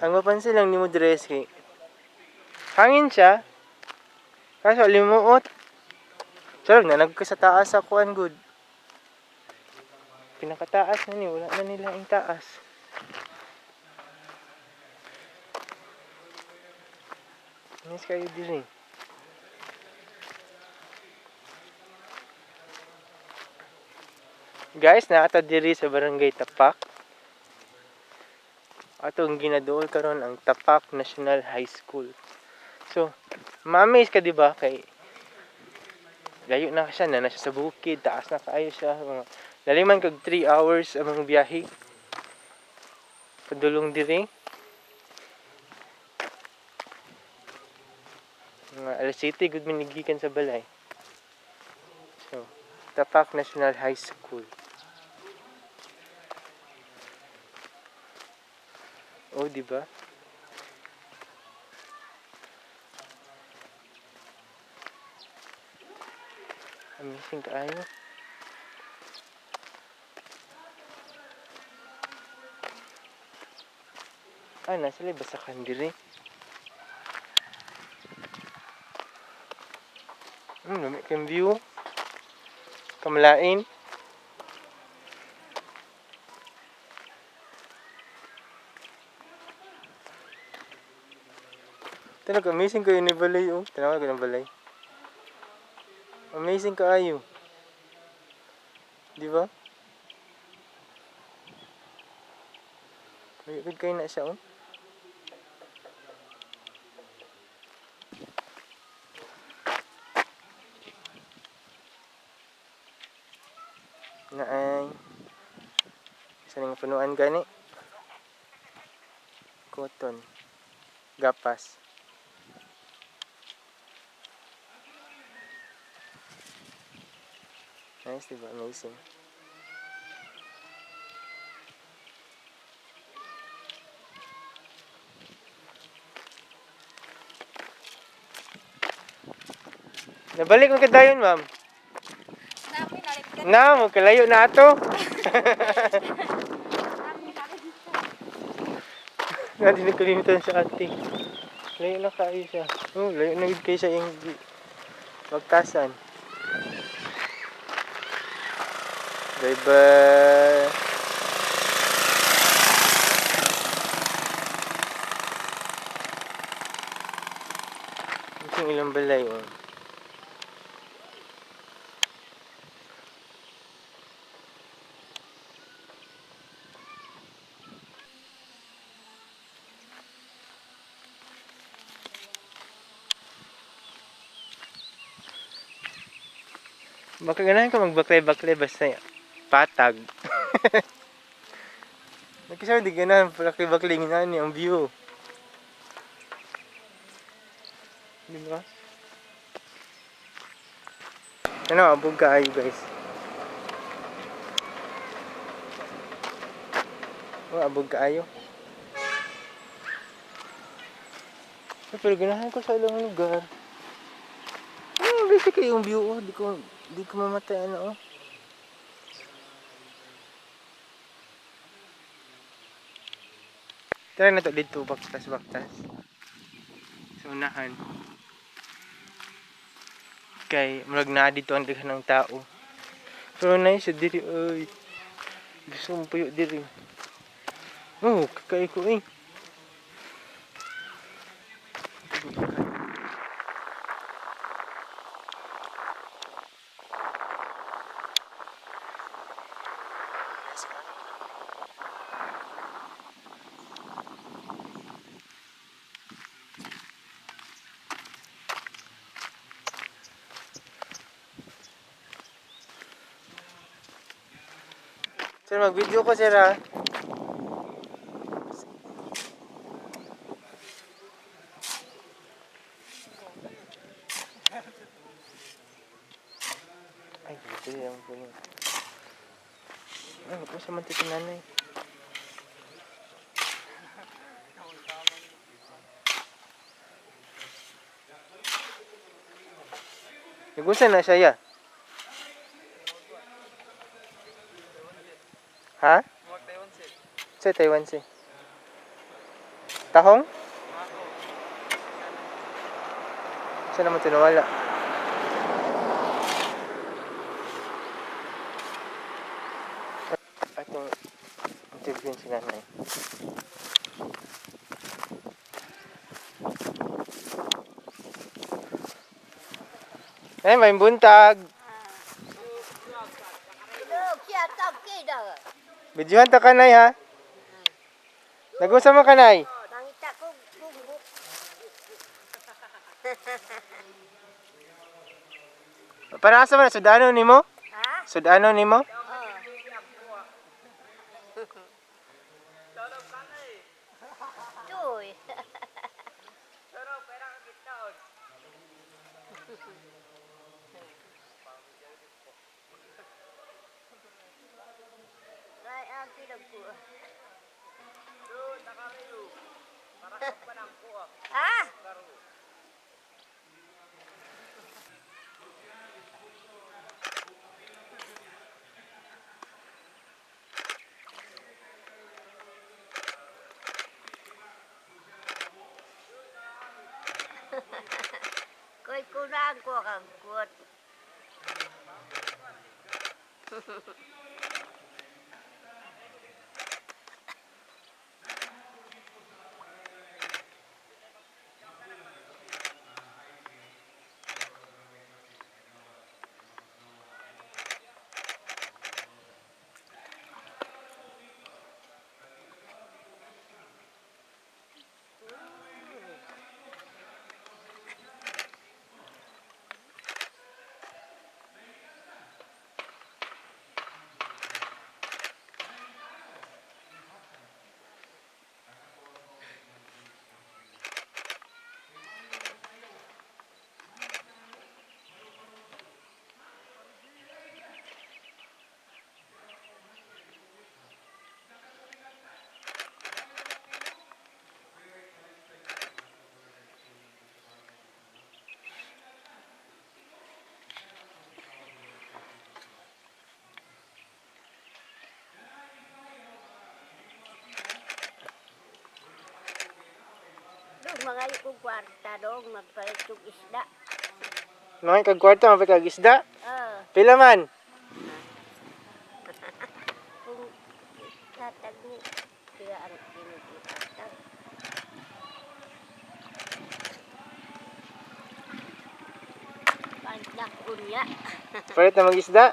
Ang mapansin lang nimo dress kay hangin siya. Kaso limuot. Charot na nagka sa taas sa kuan good. Pinakataas na ni, wala na nila ang taas. Nice kayo diri. Guys, naata diri sa Barangay Tapak. Atong ginaduol karon ang Tapak National High School. So, ma-amaze ka, di ba, kay layo na siya na siya sa bukid, taas na kaayo siya, mga laliman kag 3 hours ang mga biyahe. Padulong diri. Mga alas 7 gud minigikan sa balay. So, Tapak National High School. Oh, di ba? Amazing kaayo. Ah, nasa labas sa diri. Lami kang view. Kamalain. Talaga, amazing kayo ni balay, oh. Tanawa ko ng balay. Amazing kaayo. Di ba? May kayo na siya, oh. Na ay sa ning punuan gani cotton gapas. Nice, diba? Amazing. Nabalik mo kadayon, ma'am. Na, mo kalayo na ato. Natin nagkalimutan sa ate. Layo na kayo siya. Oh, layo na gid kayo sa iyang wagtasan. Bye-bye. Ito yung ilang balay, oh. Baka ganahan ka magbaklay-baklay basta patag. Nagkasama di ganahan baklay-baklay nga ni ang view. Di ba? Ano, abog kaayo, guys. Oh, abog kaayo. Ay, pero ganahan ko sa ilang lugar. Basic yung view, oh. Di ko mamatay ano, oh. Tara na to dito, baktas baktas. Sa unahan. Kay murag na dito ang daghan ng tao. Pero nice siya diri oy. Gusto kong puyo diri. Oh, kakay ko eh. Sir, mag-video ko, sir, ah. Ay, dito yung puno. Ay, wag mo sa man tito nanay. Nagusa na siya, ya? Ha? Sa Taiwan si. Tahong? Saan naman ito nawala? Atong interviewin si nanay. Ay, may buntag. Videohan ta kanay ha. Nag-usa man kanay. Mangita ko punggok. Para asa man sudano nimo? Ha? Sudano nimo? Oh. Tuy. Ay, ang kilag ko. Ah! Koy kunang ko kang kuot. Dong mga kong kwarta dong magpalit og isda. Mga kag kwarta mapay kag isda. Ah, Pila man? Kung tatag ni kaya ang tinugitatag. Pandak unya. Palit na mag-isda.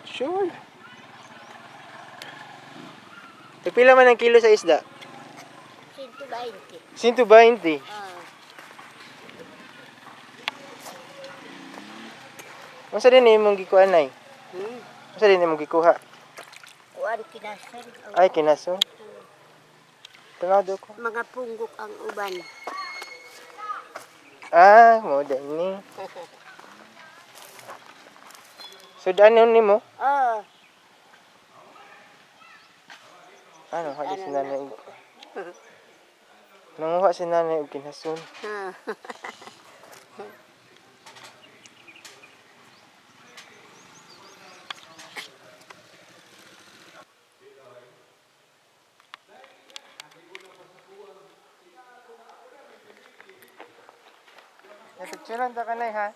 Sure. Pila man ang kilo sa isda? 120. 120. Ah, Unsa din imong gikuha nay? hmm. Unsa din imong gikuha? Kuan kinasan. Ay, kinaso. Tanado ko. Mga punggok ang uban. Ah, mo din ni. Sudan nimo? Oh, Ano, hali si nanay. Nanguha si nanay og kinason. Ah. Napicturean ta kanay ha.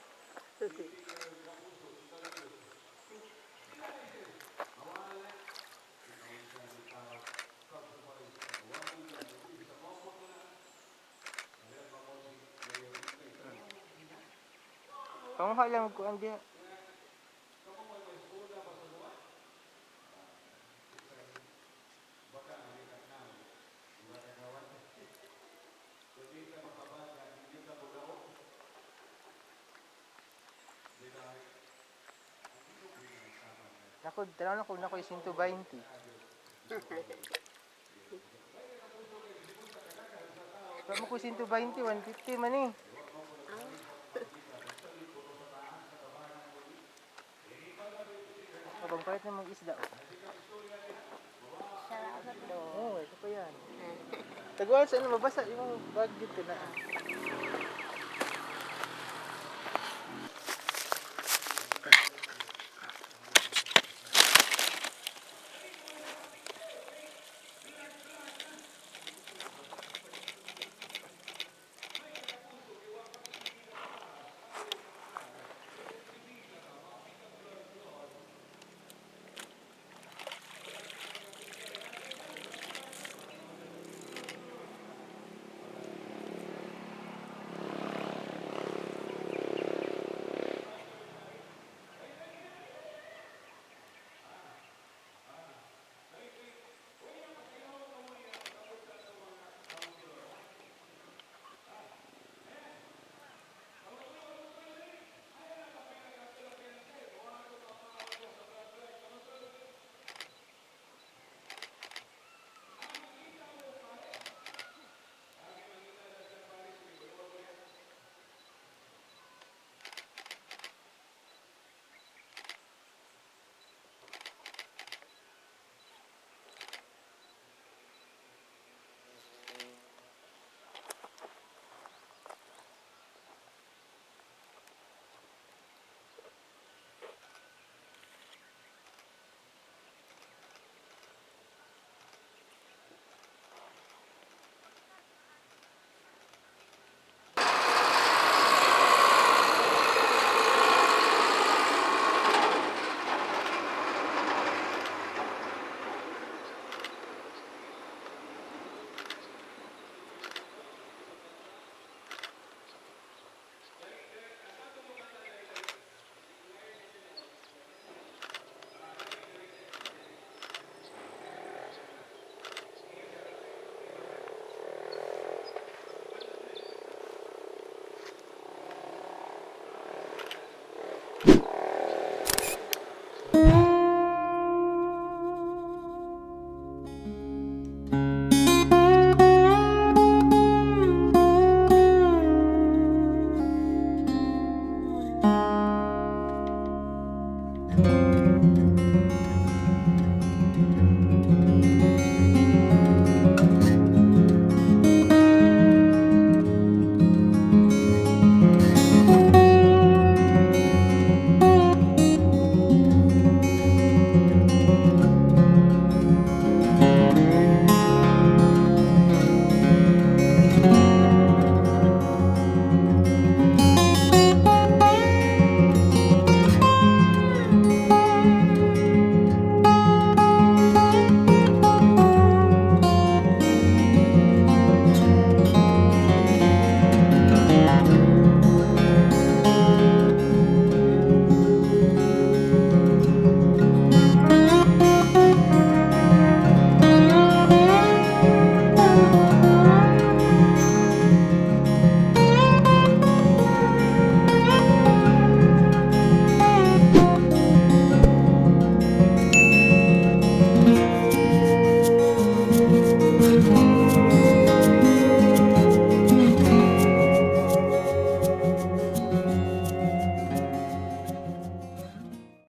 Panguha lang ko ang diha. Nako, tanaw na ko na ko 120. Ba mo ko 120, 150 man eh. Kapag palit na mag-isda. Oh. Salamat dong. Oo, oh, ito pa yan. Taguan sa ano, mabasa yung bag dito na.